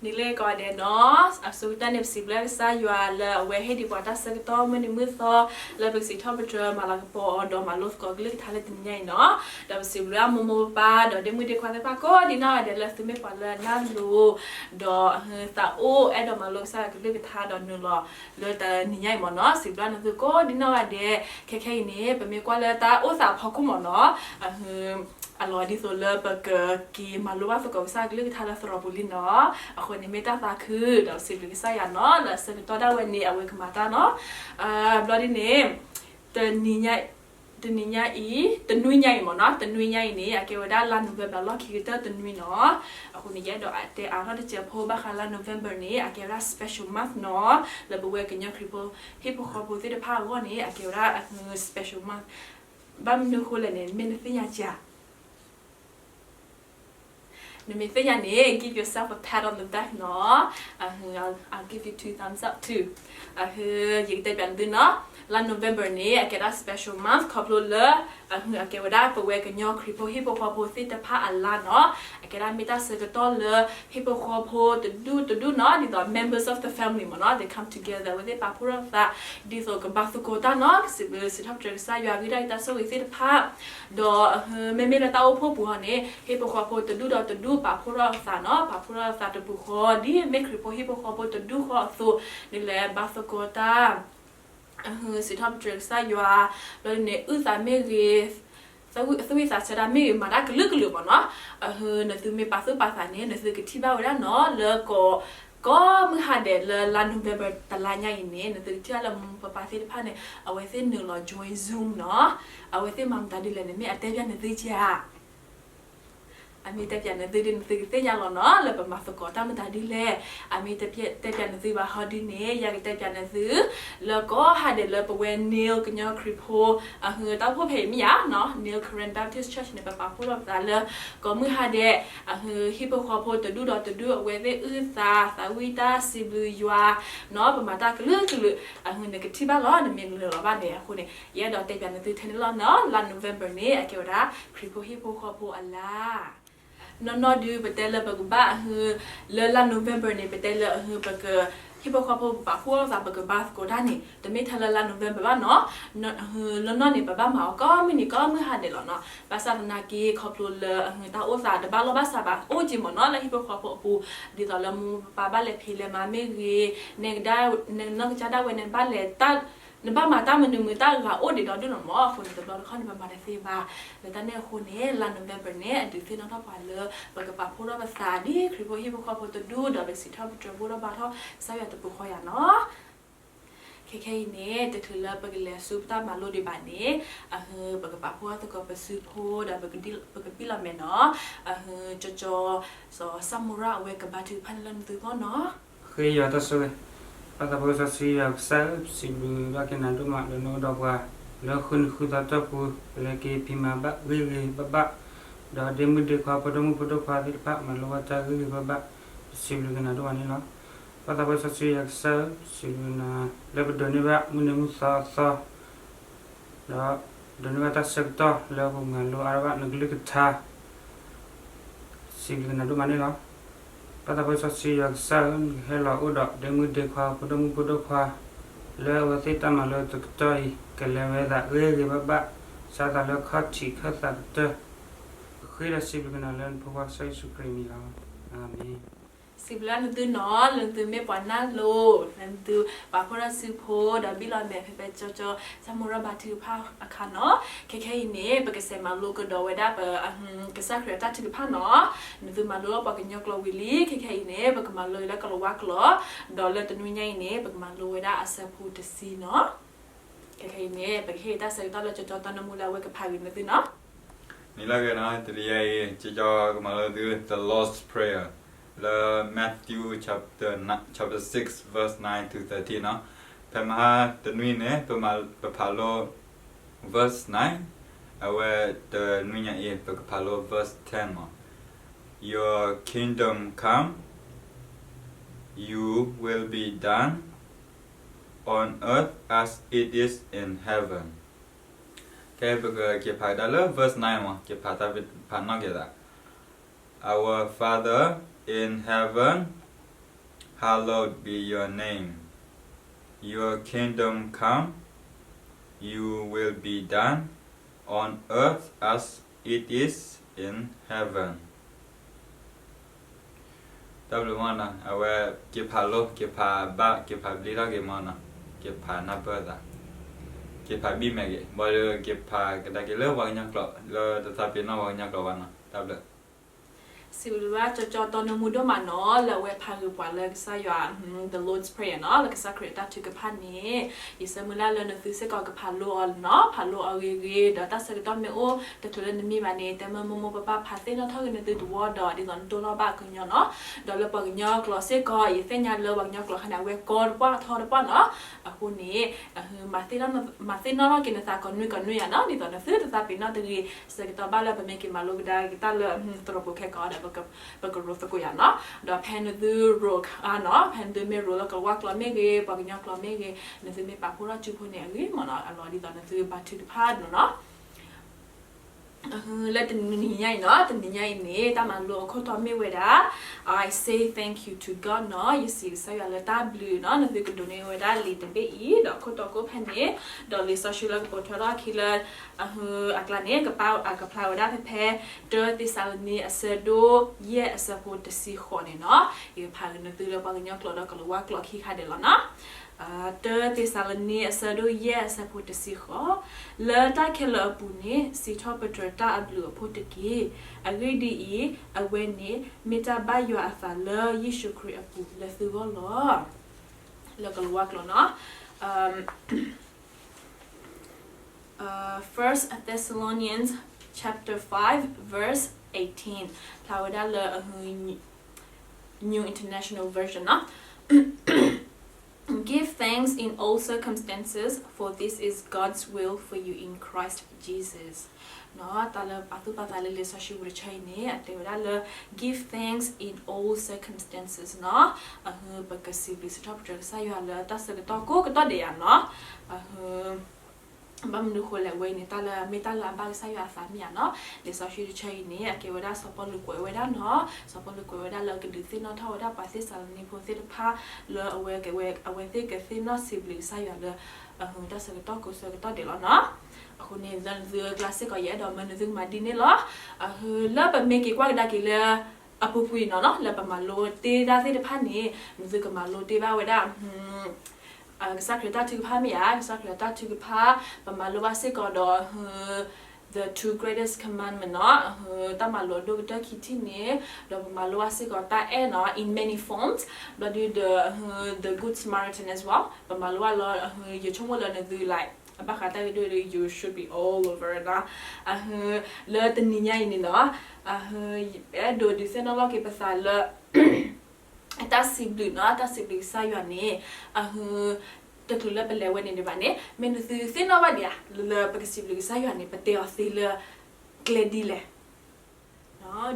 နံၤလၢကိးဂၤဒဲးနီၤ, အဆိကတၢၢ်န့ၣ် ပစံးဘျုးကစၢ်ယွၤလၢအဝဲဟ့ၣ်ဒံးပှၤတၢ်ဆၢကတီၢ်မုၢ်နံၤမုၢ်သီ လၢပကစံးထီၣ်ပတြၢၤမၤလၤကပီၤအီၤဒီးမၤလိသကိးကလုၢ်ကထါလၢတနံၤညါအံၤနီၤ. ဒီးပစံးဘျုးအမိၢ်မိၢ်ပၢ်ပၢ် ဒီးဒ့မုၣ်ဒ့ခွါသ့ၣ်တဖၣ်ကိးဒံနီၢ်ဂၤဒဲးလၢသုမ့ၢ်ပှၤလၢနၢ်လိၤ ဒီးသးအိၣ်အဲၣ်ဒိးမၤလိကစၢ်ယွၤကလုၢ်ကထါဒီးနုာ်လီၤလၢတနံၤညါအံၤမ့ၢ်နီၤ. စံးဘျုးနသုကိးဒံနီၢ်ဂၤဒဲး, ခဲခဲအံၤန့ၣ် ပမ့ၢ်ကွၢ်လၢတၢ်အိၣ်သးအဖီခိၣ်မ့ၢ်နီၤ, အ အလီၤဒ်သိးလၢပကက့ၤမၤလိဘၣ်သကိးကစၢ်ကလုၢ်ကထါလၢသရိာ်ပူၤလံနီၤ. အဃိန့ၣ်မ့ၢ်တၢ်သးခု ဒီးစံးဘျုးကစၢ်ယွၤနီၤ လၢအဆၢကတီၢ်ဒၣ်ဝဲန့ၣ် အဝဲကမၤတၢ်နီၤ. ဘျီဒ်န့ၣ် တနံၤညါအံၤ, တနံၤညါအံၤ, တနွံညါအံၤမ့ၢ်နီၤ, တနွံညါအံၤန့ၣ် အကဲဝဲဒၣ်လါ November လီၢ်ခံကတၢၢ်တနွံနီၤ. အဃိန့ၣ် ယအဲၣ်ဒိးတဲအါထီၣ်တစဲးဖိဘၣ်ဃးလါ November န့ၣ် အကဲဝဲဒၣ် special month နီၤ, လၢပဝဲကညီခရံာ်ဖိ ဟံၣ်ဖိဃီဖိသ့ၣ်တဖၣ်အဂီၢ်န့ၣ် အကဲဝဲဒၣ်အ special month. ဘၣ်မနုၤအဃိလဲၣ်န့ၣ် မ့ၢ်နသ့ၣ်ညါဧါ. နမ့ၢ်သ့ၣ်ညါန့ၣ် give yourself a pat on the back နီၤ. I'll give you two thumbs up too. အ ယကတဲပၠးနသုနီၤ, လါ November န့ၣ် အကဲဒၣ် special month ခီဖျိလၢ အ အကဲဝဲဒၣ်ပဝဲကညီခရံာ်ဖိဟံၣ်ဖိဃီဖိသ့ၣ်တဖၣ်အလါနီၤ. အကဲဒၣ်မ့ၢ်တၢ်ဆၢကတီၢ်လၢ ဟံၣ်ဖိဃီဖိတဒူၣ်တဒူၣ်နီၤ, ဒ်သိး members of the family မ့ၢ်နီၤ, they come together အဝဲသ့ၣ်ပာ်ဖှိၣ်ထီၣ်သး ဒ်သိးကဘၣ်သကိးတၢ်နီၤ, ကစံးဘျုးစံးထီၣ်ပတြၢၤကစၢ်ယွၤဂံၢ်ဒၣ်တၢ်ဆိၣ်ဂ့ၤသ့ၣ်တဖၣ် ဒီး မ့မ့ၢ်လၢတၢ်အိၣ်ဖှိၣ်ပူၤဟီန့ၣ် ဟံၣ်ဖိဃီဖိတဒူၣ်ဒီးတဒူၣ်ပာ်ဖှိၣ်ထီၣ်သးနီၤ, ပာ်ဖှိၣ်ထီၣ်သးတပူၤဃီ ဒ်မ့ၢ်ခရံာ်ဖိဟံၣ်ဖိဃီဖိတဒူၣ်ဃီအသိး, နလဲၤဘၣ်သကိးတၢ် အ စံးထီၣ်ပတြၢၤကစၢ်ယွၤ, ဘျီဒ်န့ၣ် အုၣ်သးမ့ၢ်ဂ့ၤ, သဝံၣ်သးဆၢတၢ်မ့ၢ်ဂ့ၤ မၤတၢ်ကလုာ်ကလုာ်မ့ၢ်နီၤ, အ နသုမ့ၢ်ပာ်သူၣ်ပာ်သးန့ၣ် နသုကထံၣ်ဘၣ်ဝဲဒၣ်နီၤ လၢ ကိးမုၢ်ဟါဒဲးလၢလါ November တလါညါအံၤန့ၣ် နသုကထံၣ်ဘၣ်လၢမိၢ်မိၢ်ပၢ်ပၢ်သ့ၣ်တဖၣ်န့ၣ် အဝဲသ့ၣ်နုာ်လီၤ join Zoom နီၤ, အဝဲသ့ၣ်မၤမတၤဒ်လဲၣ်န့ၣ် မ့ၢ်အတဲပၠးနသုကဧါ. အမ့ၢ်တဲပၠးနသုဒ်န့ၣ် နသုကသ့ၣ်ညါလီၤနီၤ လၢပမၤသကိးတၢ်မတၤဒ်လဲၣ်. အမ့ၢ်တဲပၠးနသုဘၣ်ဟီဒ်န့ၣ် ယကတဲပၠးနသု လၢကိးဟါဒဲးလၢပဝဲ Neill ကညီခရံာ်ဖိ အ တၢ်အိၣ်ဖှိၣ်ဖဲအံၤမ့ၢ်ဧါ, Neill Karen Baptist Church န့ၣ် ပပာ်ဖှိၣ်ထီၣ်ပသးလၢ ကိးမုၢ်ဟါဒဲး အ ဟံၣ်ဖိဃီဖိတဒူၣ်ဒီးတဒူၣ် အဝဲသ့ၣ်အုၣ်သး သးဝံၣ်တၢ် စံးဘျုးယွၤနီၤ, ပမၤတၢ်ကလုာ်ကလုာ် အ နကထံၣ်ဘၣ်လီၤ နမ့ၢ်နုာ်လီၤဘၣ်န့ၣ်. အဃိန့ၣ် ယအဲၣ်ဒိးတဲပၠးနသုထဲန့ၣ်လီၤနီၤ, လါ November န့ၣ် အကဲဝဲဒၣ် ခရံာ်ဖိဟံၣ်ဖိဃီဖိအလါ နီၢ်နီၢ်ဒုး ပတဲလၢပကဘၣ်အ လၢလါ November န့ၣ် ပတဲလၢအ ပက ဟံၣ်ဖိဃီဖိပပာ်ဖှိၣ်ထီၣ်သး ပကဘၣ်သကိးတၢ်န့ၣ် တမ့ၢ်ထဲလၢလါ November ဘၣ်နီၤ, နီၢ်နီၢ်န့ၣ် ပဘၣ်မၤအီၤကိးမုၢ်နံၤကိးမုၢ်ဟါဒဲးလီၤနီၤ. ဘၣ်ဆၣ်သနာ်က့ ခီဖျိလၢအ တၢ်အိၣ်သးတဘၣ်လီၢ်ဘၣ်စးဘၣ် အိၣ်က့ၤမ့ၢ်နီၤ လၢဟံၣ်ဖိဃီဖိအပူၤ, ဒ်သိးလၢမိၢ်မိၢ်ပၢ်ပၢ်ဘၣ်လဲၤဖံးလဲၤမၤမ့ၢ်ဂ့ၤ, နကဒါ နနီၢ်ကစၢ်ဒၣ်ဝဲန့ၣ် ဘၣ်လဲၤ နဘၣ်မၤတၢ်မနုၤမနုၤ တၢ်ဂၤအိၣ်ဒံးဒီဒူၣ်နီၤမ့ၢ်, အဃိန့ၣ် တဘျီတခီၣ်န့ၣ် ပမၤတသ့ဘၣ်. လၢတၢ်န့ၣ်အဃိန့ၣ် လါ November န့ၣ် အဒုးသ့ၣ်နီၣ်ထီၣ်ပှၤလၢ ပကပာ်ဖှိၣ်ထီၣ်ပသး ဒ်ခရံာ်ဖိဟံၣ်ဖိဃီဖိတဒူၣ် ဒီးပစံးထီၣ်ပတြၢၤဘိၣ်ထီၣ်ဘါထီၣ်ကစၢ်ယွၤတပူၤဃီယၤနီၤ. ခဲခဲအံၤန့ၣ် တချုးလၢပကလဲၤဆူပတၢ်မၤလိဒံးဘၣ်န့ၣ် အ ပကပာ်ဖှိၣ်ထီၣ်သကိးပစုဖိ ဒီးပကဘံၣ်လီၤမဲာ်နီၤ. အ ကၠီကၠီ စီၤစၣ်မိၤရၣ် အဝဲကဘါထုကဖၣ်န့ၢ်လၢနသုဂီၢ်နီၤ. ဃ့ယွၤတၢ်ဆိၣ်ဂ့ၤ, ပၢ်သးပှၢ်စီဆှံယွၤကစၢ်ဧၢ, ပစံးဘျုးဘၣ်က့ၤနၤဒိၣ်မး လၢနအိၣ်ဒီးပှၤ လၢဃုနံၤဃုသီအတီၢ်ပူၤ ပလဲၤက့ၤဖံးမၤဘၣ်ဂ့ၤဂ့ၤဘၣ်ဘၣ်, ဒီးဒ့မုၣ်ဒ့ခွါ ဖိဒိၣ်မုၣ်ဖိဒိၣ်ခွါသ့ၣ်တဖၣ် မၤလိဘၣ်တၢ်ဂ့ၤဂ့ၤဘၣ်ဘၣ်, ပစံးဘျုးက့ၤနၤဒိၣ်မးန့ၣ်လီၤ. ပၢ်သးပှၢ်စီဆှံယွၤကစၢ်ဧၢ, ပစံးဘျုးနၤ လၢပဒိးန့ၢ်ဘၣ်မုၢ်နံၤမုၢ်သီအသီ ဒီး ဒိးန့ၢ်ဘၣ်တၢ်ဆၢကတီၢ်လၢပမၤလိအါထီၣ်ဘၣ်နကလုၢ်ကထါ, စံးဘျုးက့ၤနၤဒိၣ်မးန့ၣ်လီၤ. ပၢ်သးပှၢ်စီဆှံယွၤကစၢ်ဧၢ, နကဟဲလီၤအိၣ်ဒီးဒ့မုၣ်ဒ့ခွါ ဖိဒိၣ်မုၣ်ဖိဒိၣ်ခွါ လၢအဝဲသ့ၣ်တၢ်မၤလိတကတီၢ်အံၤ ကလဲၤဝဲဒၣ်ဂ့ၤဂ့ၤဘၣ်ဘၣ်, စးထီၣ်သးလၢခီၣ်ထံးခၢၣ်သးကတၢၢ်, ပဃ့ဒီးစံးဘျုးက့ၤနၤလၢနဖိခွါကစၢ်ယ့ၣ်ၡူးခရံာ်အမံၤလီၤ. အၤမ့ၣ်. စံးဘျုးနသုနီၤ လၢနသုမ့ၢ်ပှၤနၢ်လိၤ လၢနသုပာ်ဖှိၣ်ထီၣ်စုဖိ ဒီးဘံၣ်လီၤမဲာ်ဖဲဖဲကၠီကၠီ စၣ်မိၤရၣ်ဘါထုကဖၣ်အခါနီၤ. ခဲခဲအံၤန့ၣ် ပကစးမၤလိကဒီးဝဲဒၣ်ပ ကစၢ်ခရံာ်အတၢ်ထုကဖၣ်နီၤ. နသုမၤလိလၢပှၤကညီကျိာ်ဝံၤလံ ခဲခဲအံၤန့ၣ် ပကမၤလိလၢကလၤဝါကျိာ်, ဒီးလၢတနွံညါအံၤန့ၣ် ပကမၤလိဝဲဒၣ်အဆၢဖိတဆံနီၤ. ခဲခဲအံၤန့ၣ် ပကဟ့ၣ်တၢ်ဆၢကတီၢ်လၢကၠီကၠီ တီနၢမူ လၢအဝဲကဖးဂ့ၤနသုနီၤ. နံၤလၢအဂ့ၤနီၤ, တနံၤအံၤ ကၠီကၠီကမၤလိသု The Lord's Prayer လၢ Matthew chapter six verse nine to thirteen နီၤ. ဖဲမဟါတနွံန့ၣ် ပဖးလိ verse nine, အဝဲတနွံညါအံၤ ပကဖးလိ verse ten မး, Your kingdom come, your will be done on earth as it is in heaven. ခဲအံၤပကက့ၤဖးကဒါလၢ verse nine မး, က့ၤဖးတၢ်ဖးနီၣ်က့ၤသး, Our Father in heaven, Hallowed be your name. Your kingdom come. You will be done on earth as it is in heaven. တၢ်ဘျုးမးနီၤ, အဝဲ က့ၤဖးလိ က့ၤဖးဘၣ် က့ၤဖးဘျ့ထီၣ်က့ၤမးနီၤ, က့ၤဖးနၢ်ပၢၢ်သး, က့ၤဖးဘံၣ်မဲာ်က့ၤ, ဘၣ်ဒီးက့ၤဖးကဒါက့ၤလၢပှၤကညီကျိာ် လၢတသးပ့ၤနီၣ်ပှၤကညီကျိာ်ဘၣ်နီၤ, တၢ်ဘျုး စံးဘျုးဘၣ်ကၠီကၠီတီနၢမူဒိၣ်မးနီၤ လၢအဝဲဖးဂ့ၤပှၤလၢကစၢ်ယွၤ the Lord's Prayer နီၤ လၢကစၢ်ခရံာ်အတၢ်ထုကဖၣ်န့ၣ်, ယဆၢမုၢ်လၢ်လၢနသုစ့ၢ်ကီးကဖးလိအီၤနီၤ, ဖးလိအီၤဂ့ၤဂ့ၤ, ဒီးတၢ်ဆၢကတီၢ်မ့ၢ်အိၣ်တချုးလၢနမံဘၣ်န့ၣ် တဲမၢမိၢ်မိၢ်ပၢ်ပၢ်ဖးသ့ၣ်နီၣ်ထီၣ်ဂ့ၤနသုတဝီဒီး ဒ်သိးနတိၢ်လီၤဘၣ်ကညီနီၤ, ဒီးလၢပှၤကညီကျိာ်စ့ၢ်ကီး ယသ့ၣ်ညါလၢပှၤကညီကျိာ်ခါန့ၣ် အဝဲကီတပှၢ်ထီတပှၢ်နီၤ, အဃိန့ၣ် မၤသ့ၣ်နီၣ်ထီၣ်က့ၤနသးကိးနွံကိးနွံယၤနီၤ, ဒ်သိးနသုတသးပ့ၤနီၣ်တဂ့ၤ, ဆၢကတီၢ်ဘၣ်လၢပမ့ၢ်က့ၤမၤလိကဒါက့ၤတၢ်လၢသရိာ်ပူၤခဲကိာ်ဒီး ပကရိသကိးယၤနီၤ, ဒီးဖဲနသုရိၤခါနီၤ, ဖဲနသုမ့ၢ်ရိၤလၢကလၤဝါကျိာ်မ့ၢ်ဂ့ၤ, ပှၤကညီကျိာ်မ့ၢ်ဂ့ၤ, နသုမ့ၢ်ပာ်ဖှိၣ်ထီၣ်စုဖိန့ၣ်အဂ့ၤမးနီၤ, အလီၢ်ဒ်သိးနသုဘါထုကဖၣ်နီၤနီၤ လၢတနံၤညါအံၤနီၤ, တနံၤညါအံၤန့ၣ် တၢ်မၤလိအခိၣ်တီမ့ၢ်ဝဲဒၣ် I say thank you to God နီၤ, ယစံးကစၢ်ယွၤလၢတၢ်ဘျုးနီၤ, နသုကဒိးန့ၢ်ဝဲဒၣ်လံာ်တဘ့ၣ်အံၤ ဒီးအခိၣ်တီကိးဖဲန့ၣ်, ဒီးလံာ်စီဆှံလၢကပိာ်ထွဲထီၣ်အခံလၢ အဟ အကျါန့ၣ် ကပာ် အကဖျါဝဲဒၣ်ဖဲဖဲ တၢသ့းစၤလနံအဆၢဒိၣ်ယဲၢ်အဆၢဖိတဆံဃိးန့ၣ်နီၤ, ယကဖးဂ့ၤနသုလၢပှၤကညီကျိာ်ဒီးကလၤဝါကျိာ်ခံခါဒဲးလီၤနီၤ. တၢသ့းစၤလနံအဆၢဒိၣ်ယဲၢ်အဆၢဖိတဆံဃိး, လၢတၢ်ခဲလၢာ်အပူၤန့ၣ် စံးထီၣ်ပတြၢၤတၢ်အဘျုးအဖှိၣ်တက့ၢ်. အဂ့ၢ်ဒ်အံၤ, အဝဲန့ၣ်မ့ၢ်တၢ်ဘၣ်ယွၤအသးလၢယ့ၣ်ၡူးခရံာ်အပူၤလၢသုဂီၢ်လီၤ. လၢကလၤဝါကျိာ်နီၤ, um, uh, First Thessalonians chapter five verse eighteen, ဖျါဝဲဒၣ်လၢအ New International Version နီၤ. Give thanks in all circumstances, for this is God's will for you in Christ Jesus. နီၤ, တၢ်လၢပာ်သူၣ်ပာ်သးလၢလံာ်စီဆှံပူၤတဆၢအံၤန့ၣ် အတဲဝဲဒၣ်လၢ give thanks in all circumstances နီၤ, အဟ ပကစံးဘျုးစံးထီၣ်ပတြၢၤကစၢ်ယွၤလၢတၢ်ဆၢကတီၢ်ကိးကတီၢ်ဒဲးယၤနီၤ, အဟ ဘၣ်မနုၤဃိလဲၣ် အဝဲအံၤန့ၣ် တၢ်လၢမ့ၢ်တၢ်လၢအဘၣ်ကစၢ်ယွၤအသးမ့ၢ်ဧါနီၤ, လံာ်စီဆှံတဆၢအံၤန့ၣ် အကဲဝဲဒၣ်စီၤပီလူးကွဲးဝဲဒၣ်နီၤ, စီၤပီလူးကွဲးဝဲဒၣ်လၢကဒုးသ့ၣ်နီၣ်ထီၣ်ဝဲဒၣ်ပှၤသ့းစၤလနံဖိသ့ၣ်တဖၣ် လၢအဝဲ အဝဲသ့ၣ်ကသ့ၣ်နီၣ်စံးဘျုးကစၢ်ယွၤလၢ အဟ တၢ်ဆၢကတီၢ်ကိးဆၢကတီၢ်ဒဲးလီၤနီၤ. အဃိန့ၣ် လၢနသုအကျါစ့ၢ်ကီး ယအဲၣ်ဒိးမၢနသုကမၤဒ်န့ၣ်လီၤ. အဟ လၢပမ့ၢ်က့ၤကွၢ်ကဒါက့ၤလၢ အပူၤကွံာ်နီၤနီၤ လၢပမၤလိတ့ၢ်တၢ်သ့ၣ်တဖၣ်န့ၣ် နသုကမၤလိတ့ၢ်ဘၣ်ဝဲဒၣ် ကစၢ်ခရံာ်တၢ်ထုကဖၣ်မ့ၢ်ဧါ, ကစၢ်ခရံာ်တၢ်ထုကဖၣ်, ပမၤလိဘၣ်စ့ၢ်ကီးဒီး the two greatest commandment နီၤ, တၢ်မၤလိအဒိၣ်ကတၢၢ်ခံထံၣ်န့ၣ်, ဒီးပမၤလိဘၣ်စ့ၢ်ကီးတၢ်အဲၣ်နီၤ in many forms, ဘျီဒုဒီး the Good Samaritan as well, ပမၤလိဘၣ်လီၤ, ယဆိကမိၣ်လၢနသု like အဘၣ်ဃးတၢ်ဂ့ၢ်ဒိၣ်ဒု you should be all over နီၤ, အဟ လၢတနံၤညါအံၤန့ၣ်နီၤ, အဟ အဲၣ်ဒိးဒုးသ့ၣ်နီၣ်လီၤက့ၤပသးလၢ တၢ်စံးဘျုးနီၤ, တၢ်စံးဘျုးကစၢ်ယွၤန့ၣ်, အဟ တချုးလၢပလဲၤဝဲန့ၣ်ဒံးဘၣ်န့ၣ် မ့ၢ်နသုသ့ၣ်နီၣ်ဘၣ်ဒံးဧါ, လၢပကစံးဘျုးကစၢ်ယွၤန့ၣ် ပတဲအီၤသ့လၢကျဲဒ်လဲၣ်.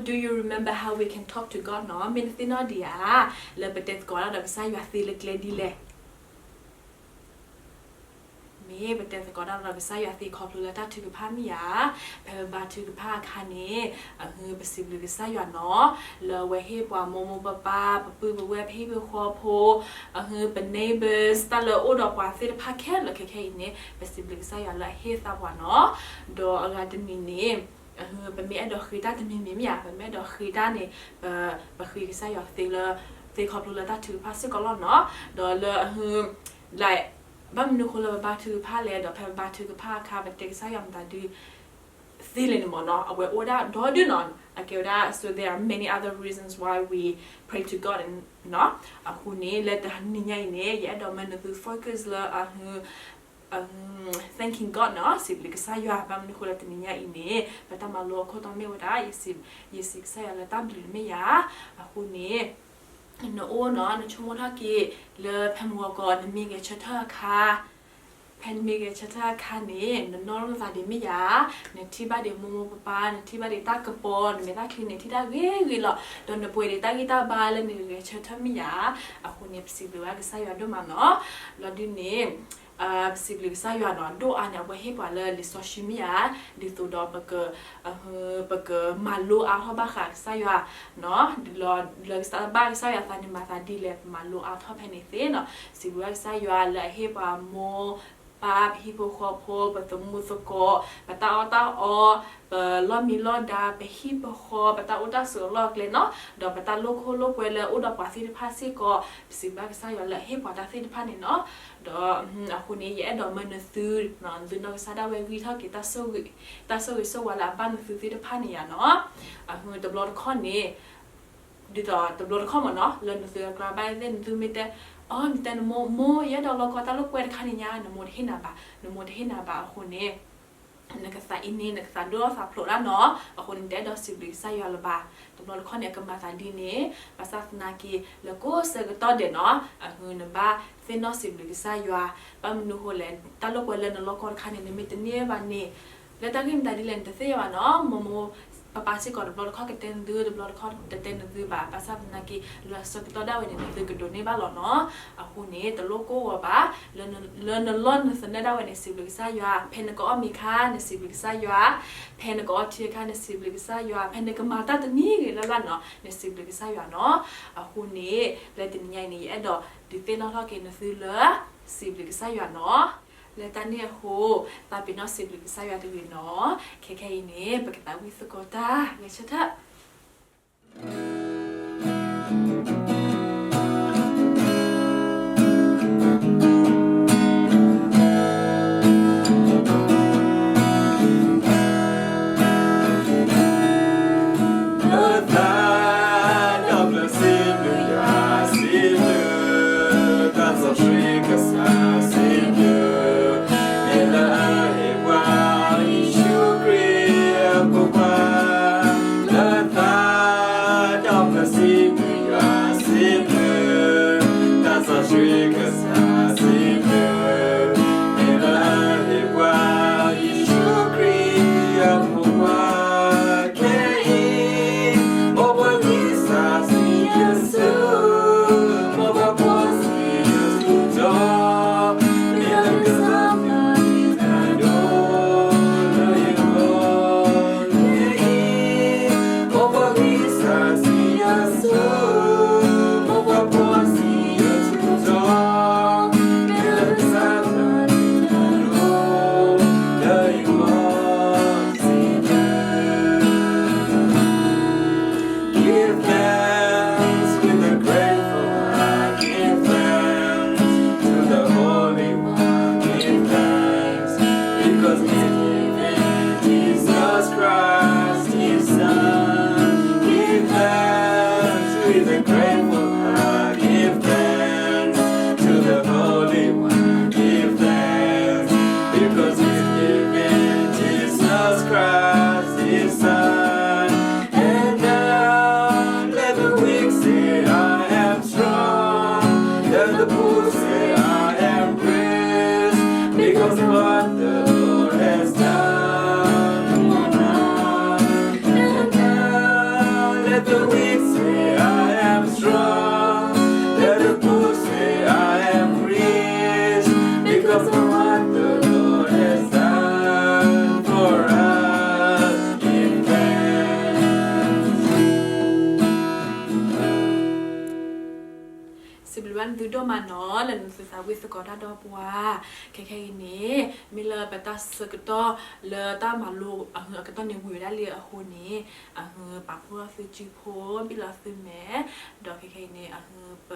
Do you remember how we can talk to God နီၤ, မ့ၢ်နသ့ၣ်နီၣ်ဒံးဧါ, လၢပတဲသကိးတၢ်ဒီးကစၢ်ယွၤသ့လၢကျဲဒ်လဲၣ်. မ့ၢ်ပတဲသကိးတၢ်ဒီးကစၢ်ယွၤသ့ခီဖျိလၢတၢ်ထုကဖၣ်မ့ၢ်ဧါ, ဖဲပဘါထုကဖၣ်အခါန့ၣ်, အဟ ပစံးဘျုးကစၢ်ယွၤနီၤ, လၢအဝဲဟ့ၣ်ပှၤမိၢ်မိၢ်ပၢ်ပၢ်, ပပုၢ်ပဝဲၢ်, ပဟံၣ်ဖိဃီဖိ, အဟ ပ neighbors, တၢ်လၢအိၣ်ဒီးပှၤသ့ၣ်တဖၣ်ခဲလၢာ်ခဲခဲအံၤန့ၣ်, ပစံးဘျုးကစၢ်ယွၤလၢအဟ့ၣ်သးပှၤနီၤ. ဒီးအဂၤတမံၤန့ၣ်, အဟ ပမ့ၢ်အဲၣ်ဒိးဃ့တၢ်တမံၤမံၤမ့ၢ်ဧါ, ပမ့ၢ်အဲၣ်ဒိးဃ့တၢ်န့ၣ်, ပ, ပဃ့ကစၢ်ယွၤသ့လၢ, သ့ခီဖျိလၢတၢ်ထုကဖၣ်စ့ၢ်ကီးလီၤနီၤ. ဒီးလၢအဟ like ဘၣ်မနုၤဃိလၢပဘါထုကဖၣ်လဲၣ်, ဒီးဖဲပဘါထုကဖၣ်အခါ ပတဲကစၢ်ယွၤမတၤဒု သ့လဲၣ်န့ၣ်မ့ၢ်နီၤ, အဝဲအိၣ်ဒၣ်ဒီဒုနီၤ, အကဲဝဲဒၣ်, so there are many other reasons why we pray to God နီၤ. အဃိန့ၣ် လၢတနံၤညါအံၤန့ၣ် ယအဲၣ်ဒိးမၢနသု focus လၢအဟ thanking God နီၤ, စံးဘျုးကစၢ်ယွၤ. ဘၣ်မနုၤဃိလၢတနံၤညါအံၤန့ၣ် ပတၢ်မၤလိအခိၣ်တီမ့ၢ်ဝဲဒၣ် ယစံး, ယစံးကစၢ်ယွၤလၢတၢ်ဘျုးမ့ၢ်ဧါ. အဃိန့ၣ် နအိၣ်နီၤ, နဆိကမိၣ်ထီၣ်က့ၤ လၢဖဲမုၢ်ဂီၤကီး နမ့ၢ်ဂဲၤဆၢထၢၣ်အခါ, ဖဲနမ့ၢ်ဂဲၤဆၢထၢၣ်အခါန့ၣ် နနီၢ်လိာ်သးဒံးမ့ၢ်ဧါ, နထံၣ်ဘၣ်ဒံးမိၢ်မိၢ်ပၢ်ပၢ်, နထံၣ်ဘၣ်ဒံးတၢ်ကပီၤ, နမဲာ်ချံန့ၣ်ထံၣ်တၢ်ဂ့ၤဂ့ၤလီၤ, ဒီးနပှဲၤဒံးတၢ်ဂံၢ်တၢ်ဘါလၢနဂဲၤဆၢထၢၣ်မ့ၢ်ဧါ. အဃိန့ၣ် ပစံးဘျုးဘၣ်ကစၢ်ယွၤဒိၣ်မးနီၤ. လီၤဒုန့ၣ် ပစံးဘျုးကစၢ်ယွၤနီၤ, ဒိၣ်အါန့ၣ် အဝဲဟ့ၣ်ပှၤလၢလံာ်စီဆှံမ့ၢ်ဧါ, ဒ်သိးဒီးပက, ပကမၤလိအါထီၣ်ဘၣ်ဃးကစၢ်ယွၤနီၤ, ဒီးလၢကစၢ်ဘၣ်ကစၢ်ယွၤသးန့ၣ်မၤသးဒ်လဲၣ် ပမၤလိအါထီၣ်ဖဲန့ၣ်သ့နီၤ. စံးဘျုးဘၣ်ကစၢ်ယွၤလၢအဟ့ၣ်ပှၤမိၢ်ပၢ် ပဟံၣ်ဖိဃီဖိ ပသမူသကိး ပတၢ်အီၣ်တၢ်အီ ပလီၢ်မံလီၢ်ဒါ ပဟံၣ်ပဃီ ပတၢ်အိၣ်တၢ်ဆိးအလီၢ်အကျဲနီၤ, ဒီးပတၢ်လိၣ်ခိၣ်လိၣ်ကွဲလၢအိၣ်ဒီးပှၤသ့ၣ်တဖၣ်စ့ၢ်ကီး, ပစံးဘျုးဘၣ်ကစၢ်ယွၤလၢအဟ့ၣ်ပှၤတၢ်သ့ၣ်တဖၣ်န့ၣ်နီၤ. ဒီးအဃိန့ၣ် ယအဲၣ်ဒိးမၢနသု, နသုနီၢ်ကစၢ်ဒၣ်ဝဲဂံၢ်ထီၣ်က့ၤ တၢ်ဆိၣ်ဂ့ၤဆိၣ်ဝါလၢအဘၣ်နသုသ့ၣ်တဖၣ်န့ၣ်ယၤနီၤ. အဃိတဘျီတခီၣ်န့ၣ် ဒ်သိးတဘျီတခီၣ်မ့ၢ်နီၤ လၢနသုအကြၢးဘၣ်သ့ၣ် နသုမ့ၢ်တဲ, အီ နတဲနမိၢ်, မိၢ် ယအဲၣ်ဒိးလီၤကီတၢ်လိၣ်ကွဲတခါန့ၣ်ညါ, နမိၢ်တဟ့ၣ်နၤဘၣ်, နမိၢ်တဟ့ၣ်နၤဘၣ်အဃိန့ၣ် နကသးအံၤန့ၣ် နကသးဒိၣ်ထီၣ်သးဖျိးဒၣ်နီၤ, အဃိန့ၣ် နတအဲၣ်ဒိးစံးဘျုးကစၢ်ယွၤလၢၤဘၣ်. တဘျီတခီၣ်န့ၣ် အကမၤသးဒ်န့ၣ်, ဘၣ်ဆၣ်သနာ်က့ လၢကိးဆၢကတီၢ်ဒဲးနီၤ, အဃိနဘၣ်သ့ၣ်နီၣ်စံးဘျုးကစၢ်ယွၤ, ဘၣ်မနုၤအဃိလဲၣ်, တၢ်လိၣ်ကွဲလၢနလီၢ်ကီတခါန့ၣ် နမ့ၢ်တန့ၢ်ဘၣ်န့ၣ် လၢတၢ်ဂ့ၢ်မတၤဒ်လဲၣ် နတသ့ၣ်ညါဘၣ်နီၤ. မိၢ်မိၢ်ပၢ်ပၢ်စ့ၢ်ကီး တဘျီတခီၣ်ကတဲနသု, တဘျီတခီၣ်တတဲနသုဘၣ်. ဘၣ်ဆၣ်သနာ်က့ လၢအဆၢကတီၢ်ဒၣ်ဝဲန့ၣ် နသုကဒိးန့ၢ်ဘၣ်လီၤနီၤ. အဃိန့ၣ် တလိၣ်ကိၢ်ဂီၤဘၣ်, လၢနလီၢ်နသနၢၣ်ဒၣ်ဝဲန့ၣ် စံးဘျုးကစၢ်ယွၤ, ဖဲနကအီၣ်မ့ၤအခါ နစံးဘျုးကစၢ်ယွၤ, ဖဲနကအီထံအခါ နစံးဘျုးကစၢ်ယွၤ, ဖဲနကမၤတၢ်တမံၤဂ့ၤလၢ်လၢ်နီၤ နစံးဘျုးကစၢ်ယွၤနီၤ. အဃိန့ၣ် လၢတနံၤညါအံၤန့ၣ် ယအဲၣ်ဒိးဒုးသ့ၣ်နီၣ်ထီၣ်က့ၤနသုလၢ စံးဘျုးကစၢ်ယွၤနီၤ. လၢတၢ်န့ၣ်အဃိ သးပ့ၤနီၣ်စံးဘျုးကစၢ်ယွၤတဂ့ၤနီၤ. ခဲခဲအံၤန့ၣ် ပကသးဝံၣ်သကိးတၢ်ဂဲၤဆၢထၢၣ်. လၢသးဒီဖျၢၣ်စံးဘျုးယွၤ, စံးဘျုး, တၢ်စီဆှံကစၢ်, စံးဘျုး, မ့ၢ်လၢအဟ့ၣ်ပှၤ ယ့ၣ်ၡူးခရံာ်အဖိခွါ, လၢသးဒီဖျၢၣ်စံးဘျုးယွၤ, စံးဘျုး, တၢ်စီဆှံကစၢ်, စံးဘျုး, မ့ၢ်လၢအဟ့ၣ်ပှၤ ယ့ၣ်ၡူးခရံာ်အဖိခွါ, ခဲအံၤ မိၢ်ပှၢ်ဂံၢ်စၢ်စံးယဆူ, မိၢ်ပှၢ်ဖိစံးယဆူဒီး, မ့ၢ်လၢကစၢ်မၤတၢ်ဒိၣ်လၢယဂီၢ်, ခဲအံၤ မိၢ်ပှၢ်ဂံၢ်စၢ်စံးယဆူ, မိၢ်ပှၢ်ဖိစံးယဆူဒီး, မ့ၢ်လၢကစၢ်မၤတၢ်ဒိၣ်လၢယဂီၢ်, စံးယဆူ. Give thanks with a grateful heart. Give thanks to the Holy One. Give thanks because He's given Jesus Christ, His Son. Give thanks with a grateful heart. Give thanks to the Holy One. Give thanks because He's given Jesus Christ, His Son. And now let the weak say, "I am strong." Let the poor say, "I am rich," because of what the Lord has done for us. And now let the weak say, "I am strong." Let the poor say, "I am rich," because of what the Lord has done for us. Give thanks. စံးဘျုးဘၣ်နသုဒိၣ်မးနီၤ လၢနသုသးဝံၣ်သကိးတၢ်ဒီးပှၤ, ခဲခဲအံၤန့ၣ် မ့ၢ်လၢပတၢ်ဆၢကတီၢ်လၢတၢ်မၤလိအကတီၢ်န့ၣ်ဝံၤဝဲဒၣ်လံအဃိန့ၣ်, အဟၢ ပာ်ဖှိၣ်ထီၣ်သုစုဖိ ဘံၣ်လီၤသုမဲာ်, ဒီးခဲခဲအံၤန့ၣ် အဟၢ ပ,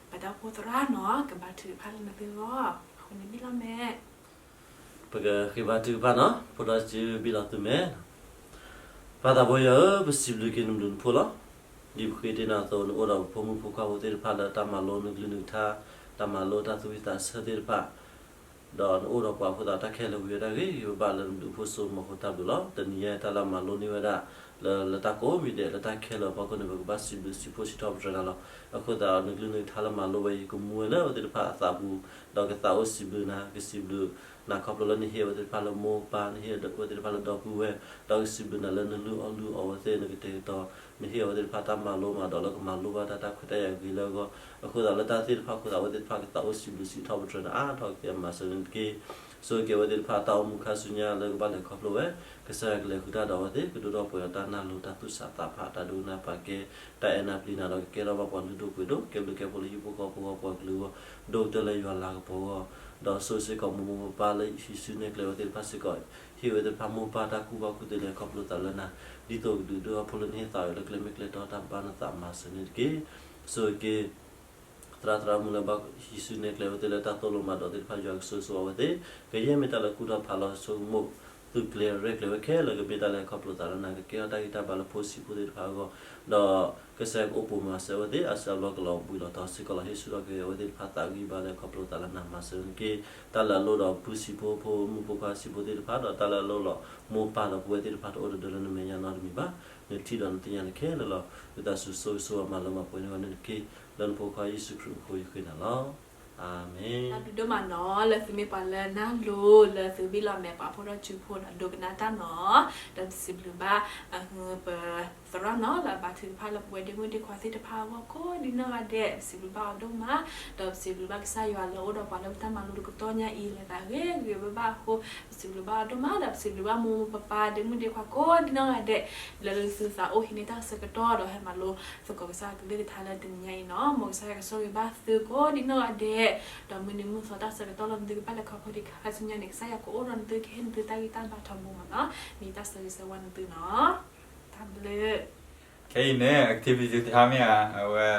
ပတၢ်အိၣ်ဖှိၣ်သရၣ်နီၤ ကဘါထုကဖၣ်လၢနသုဂီၢ်, အဃိန့ၣ်ဘံၣ်လီၤမဲာ်. ပကဃ့ဘါထုကဖၣ်နီၤ, ဖှိၣ်ထီၣ်စုဘံၣ်လီၤသုမဲာ်. ပၢ်သးပှၢ်ယွၤဧၢ, ပစံးဘျုးက့ၤနဘျုးနဖှိၣ်လီၤ. ဒ်ပဃ့တ့ၢ်နၤအသိး နအိၣ်ဒီးပဖိမုၣ်ဖိခွါဖိသ့ၣ်တဖၣ်လၢတၢ်မၤလိနကလုၢ်နကထါ, တၢ်မၤလိတၢ်သူၣ်ဝံၣ်သးဆၢသ့ၣ်တဖၣ်, ဒီးနအိၣ်ဒီးပှၤအဃိသတး တၢ်ခဲလၢာ်ဝံၤဝဲဒၣ်ဂ့ၤဂ့ၤဘၣ်ဘၣ်လၢနဘျုးဖှိၣ်စိမီၤဃိတၢ်ဘျုးလီၤ. တနံၤညါတၢ်လၢမၤလိန့ၢ်ဝဲဒၣ် လၢ လၢတၢ်ကိးမံၤဒဲး လၢတၢ်ခဲလၢာ်အဖီခိၣ်န့ၣ် ပကဘၣ်စံးဘျုးစံးဖှိၣ်စံးထီၣ်ပတြၢၤနၤလီၤ. အဃိသတးဒီး နကလုၢ်နကထါလၢမၤလိဝဲအံၤ ကမူဝဲလၢအဝဲသ့ၣ်တဖၣ်အသးပူၤ, ဒီးကသးအိၣ်စံးဘျုးနၤ, ကစံးဘျုးနၤခီဖျိလၢနဟ့ၣ်အဝဲသ့ၣ်တဖၣ်လၢမိၢ်ပၢ်, နဟ့ၣ်အဝဲသ့ၣ်တဖၣ်လၢဒီပုၢ်ဝဲၢ်, ဒီးကစံးဘျုးနၤလၢနလုၢ်အီၣ်လုၢ်အီဝဲသ့ၣ် နကတဲာ်ကတီၤ, နဟ့ၣ်အဝဲသ့ၣ်တဖၣ်တၢ်မၤလိမၤဒိးလၢကမၤလိဘၣ်တၢ် တၢ်ခွဲးတၢ်ယာ်ဂ့ၤလၢအဂီၢ်. အဃိသတးလၢတၢ်သ့ၣ်တဖၣ်အဃိသတး အဝဲသ့ၣ်တဖၣ်ကသးအိၣ်စံးဘျုးစံးထီၣ်ပတြၢၤနၤအါထီၣ်က့ၤ မၤစၢၤန့ၣ်တက့ၢ်. ဆိၣ်ဂ့ၤက့ၤအဝဲသ့ၣ်တဖၣ်တၢ်အိၣ်မူခါဆူညါလၢကဘၣ်လဲၤခီဖျိဝဲ, ကစၢ်ယွၤကလဲၤဃုာ်တၢ်ဒီးအဝဲသ့ၣ် ကဒိၣ်ထီၣ်ပှဲၤဒီးတၢ်နၢ်လိၤ တၢ်သူၣ်ဆးသးဖး တၢ်ဒိကနၣ်ပာ်ကဲ တၢ်အဲၣ်နၢ်ပျံၤနၤဒီးကကဲထီၣ်ဘၣ်ပှၤလုၢ်ဒိၣ်ပှ့ၤဒိၣ် ကဲဘျုးကဲဖှိၣ်လၢဟံၣ်ဖိဃီဖိဂီၢ် ပှၤကလုာ်အဂီၢ် ဒိၣ်ကတၢၢ်လၢယွၤလၤကပီၤအဂီၢ်, ဒီးဆိၣ်ဂ့ၤစ့ၢ်ကီးမိၢ်မိၢ်ပၢ်ပၢ်လၢဟံးစုနဲၣ်ကျဲဝဲသ့ၣ်တဖၣ်စ့ၢ်ကီး, ဟ့ၣ်ဝဲသ့ၣ်တဖၣ်မိၢ်ပၢ်တၢ်ကူၣ်ဘၣ်ကူၣ်သ့လဲၤခီဖျိသးလၢနၤ, ဒ်သိးကဒုးဒိၣ်ထီၣ်ဖိလၢနဟ့ၣ်သးအီၤလၢကျဲမ့ၢ်ကျဲတီတၢ်ဘၣ်နသးမၤစၢၤန့ၣ်တက့ၢ်. ဆိၣ်ဂ့ၤက့ၤ သရၣ်သရၣ်မုၣ်လၢဘၣ်ဟံးစုနဲၣ်ကျဲဝဲသ့ၣ်လၢတၢ်သိၣ်လိမၤဒိးသ့ၣ်တဖၣ် ယွၤကဆိၣ်ဂ့ၤဆိၣ်ဝါဝဲသ့ၣ်, ကယဲၢ်မ့ၢ်တၢ်လၢကူၣ်ထီၣ်ဖးလီၤဆိကမိၣ် သုးကျဲၤရဲၣ်ကျဲၤဝဲခဲလၢာ် ကမ့ၢ်တၢ်လဲၤခီဖျိသးလၢနၤ ကကဲထီၣ်တၢ်ဂံၢ်တၢ်ဘါလၢဖိဆံးဖိသ့ၣ်တဖၣ်အဂီၢ်, ဒီးကစၢ်ယွၤကအိၣ်ပိာ်မၤစၢၤဝဲသ့ၣ် အါစုအါဘျီကလီၤဘှံးလီၤတီၤစ့ၢ်ကီးလီၤ ဟ့ၣ်ဆူၣ်ထီၣ်က့ၤအဝဲသ့ၣ်တဖၣ်သးဂံၢ်ဘါလၢခီဖျိသးလၢနၤမၤစၢၤန့ၣ်တက့ၢ်. တၢ်လၢအလိၣ်ဒီးပုၢ်ဆံးဖိဖိမုၣ်ဖိခွါဆံးဖိသ့ၣ်တဖၣ် ဒီးတၢ်လၢအလိၣ်လီၤမိၢ်ပၢ်ဒီးပဝဲသ့ၣ်တဖၣ်တအိၣ်တဒၢလၢနမဲာ်ညါနီတမံၤဘၣ်. နထံၣ်ဒီးနသ့ၣ်ညါန့ၣ်ခဲလၢာ်လီၤ. ဝံသးစူၤဆိၣ်ဂ့ၤဆိၣ်ဝါမၤလၢမၤပှဲၤန့ၢ်အီၤန့ၣ်တက့ၢ်. လၢနဖိခွါယ့ၣ်ၡူးခရံာ်အဃိယဃ့နၤလီၤ. အၤမ့ၣ်. တၢ်ဘျုးဒိၣ်မးနီၤ လၢသုမ့ၢ်ပှၤလၢနၢ်လိၤ လၢသုဘ့ၣ်လီၤမဲာ်ပာ်ဖှိၣ်ထီၣ်စုဖိဒီးဒိကနၣ်တၢ်နီၤ, ဒီးပစံးဘျုးဘၣ် ပသရၣ်နီၤ လၢအဘါထုကဖၣ်လၢပဝဲဒ့မုၣ်ဒ့ခွါသ့ၣ်တဖၣ်အဂီၢ်ကိးဒ်နီၢ်ဂၤဒဲး ပစံးဘျုးဘၣ်အီၤဒိၣ်မး, ဒီးပစံးဘျုးဘၣ်ကစၢ်ယွၤလၢအအိၣ်ဒီးပှၤလၢပတၢ်မၤလိတကတီၢ်ညါအံၤ လၢသးဂ့ၤဂ့ၤဘၣ်ဘၣ်အဃိ ပစံးဘျုးဘၣ်အီၤဒိၣ်မး ဒီးပစံးဘျုးဘၣ်မိၢ်မိၢ်ပၢ်ပၢ်ဒ့မုၣ်ဒ့ခွါကိးဒ်နီၢ်ဂၤဒဲး လၢသုသးအိၣ်ဟံးန့ၢ်တၢ်ဆၢကတီၢ်ဒီးဟဲမၤလိသကိးကစၢ်ယွၤကလုၢ်ကထါလၢတနံၤညါအံၤနီၤ, မ်ကစၢ်ယွၤကဆိၣ်ဂ့ၤဘၣ်သုကိးဒ်နီၢ်ဂၤဒဲး, ဒီးမုၢ်နံၤမုၢ်သီတၢ်ဆၢကတီၢ်လၢနသုကဘၣ်လဲၤခီဖျိဒံးခါဆူညါန့ၣ် ကစၢ်ယွၤကအိၣ်ဒီးနသုကဟ့ၣ်နသုတၢ်ဂံၢ်တၢ်ဘါထီဘိမးနီၤ, မ့ၢ်တၢ်ဆၢဂ့ၤဆၢဝါနသုနီၤ. တၢ်ဘျုး ခဲအံၤန့ၣ် activity တဟါမ့ၢ်ဧါ, အဝဲ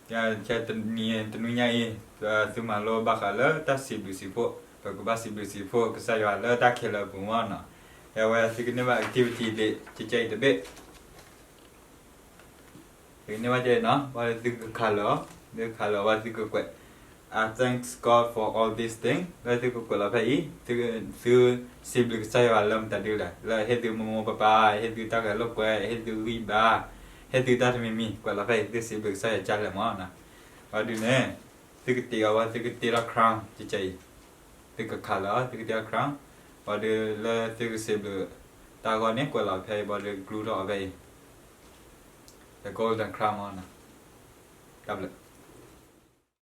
တနံၤညါအံၤ သုမၤလိဘၣ်ဃးလၢတၢ်စံးဘျုးစံးဖှိၣ်, ပကဘၣ်စံးဘျုးစံးဖှိၣ်ကစၢ်ယွၤလၢတၢ်ခဲလၢာ်အပူၤမးနီၤ. အဝဲသုကန့ၢ်ဘၣ် activity ဒ်ကကဲအံၤတဘ့ၣ် သုကန့ၢ်ဘၣ်ကဲနီၤ, ဘၣ်လၢသုကခးလၢာ်, သုကခးလၢာ်ဘၣ်သုကကွဲး I thanks God for all these things လၢသုကကွဲးလီၤဖဲအံၤ, သုစံးဘျုးကစၢ်ယွၤလၢမတၤဒုလဲၣ်, လၢဟ့ၣ်သုမိၢ်မိၢ်ပၢ်ပၢ်, ဟ့ၣ်သုတၢ်ဂဲၤလိာ်ကွဲ, ဟ့ၣ်သုဂံၢ်ဘါ, ဟ့ၣ်သုတၢ်တမံၤမံၤ, ကွဲးလီၤဖဲအံၤ သုစံးဘျုးကစၢ်ယွၤကလဲာ်မးနီၤ. ဘၣ်ဒုန့ၣ် သုကတ့အီၤဘၣ် သုကတ့ထီၣ် crown ကကဲအံၤ, သုကခးလၢာ် သုကတ့ထီၣ် crown, ဘၣ်ဒုလၢသုကစံးဘျုးတၢ်အဂီၢ်န့ၣ် ကွဲးလီၤဖဲအံၤ ဘၣ်ဒုကကျူထီၣ်အီၤဖဲအံၤ, the golden crown မးနီၤ. တၢ်ဘျုး